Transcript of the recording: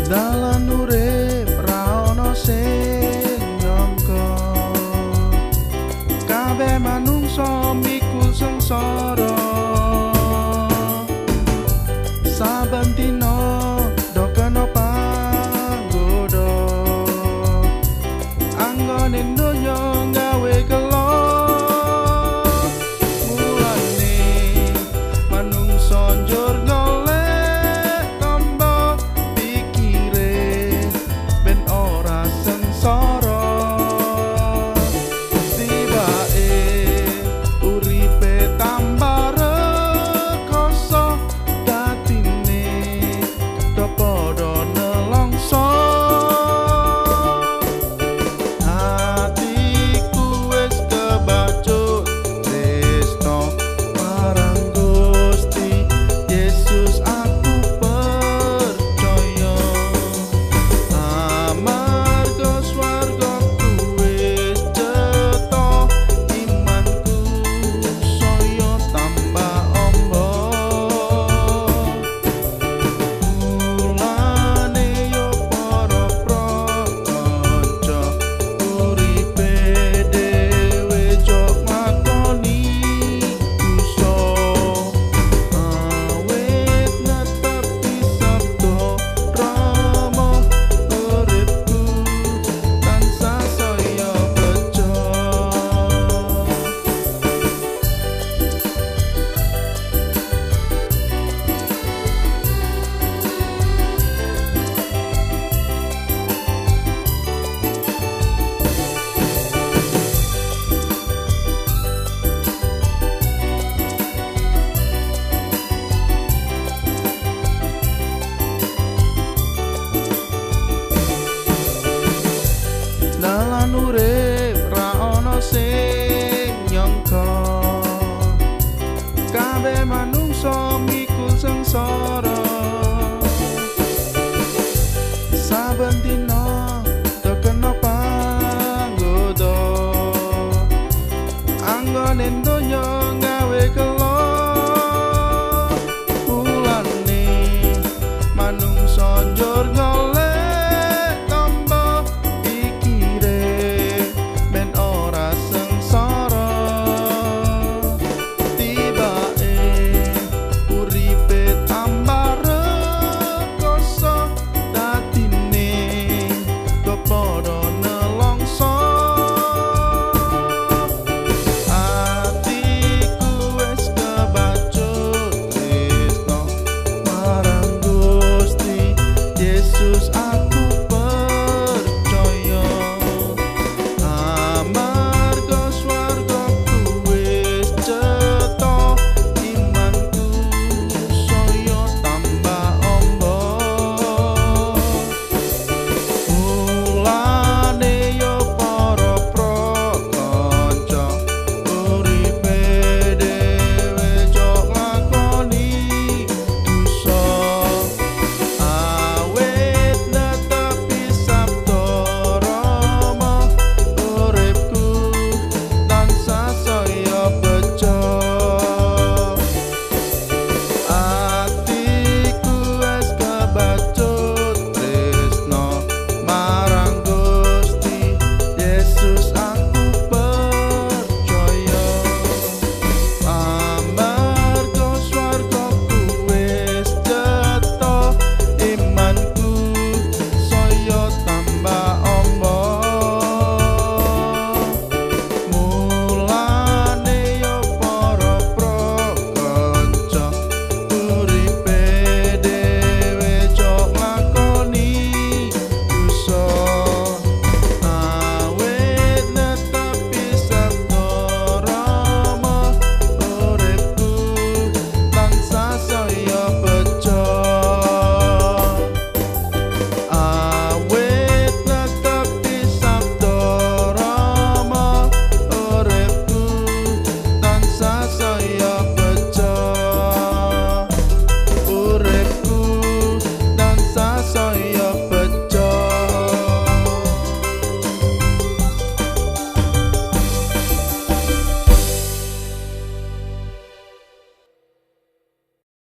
Dalan urip ra ono sing nyangka, kabeh manungsa mikul sengsara. Saben dina do kena panggoda, anggone donya gawe gelo. Mulane manungsa njur golek tombo pikire ben ora sengsara. Tibake uripe tambah rekoso, dadine do padha nelongso. Atiku wis kebacut tresno marang Gusti Yesus, aku percaya. Amarga swargaku wis cetha, imanku saya tambah amba. Mulane yo para kanca, uripe dhewe jok nglakoni dosa. Awit netepi sabda Rama, uripku tansah saya bejo. Dalan urip ra ono sing nyangka, kabeh manungsa mikul sengsara.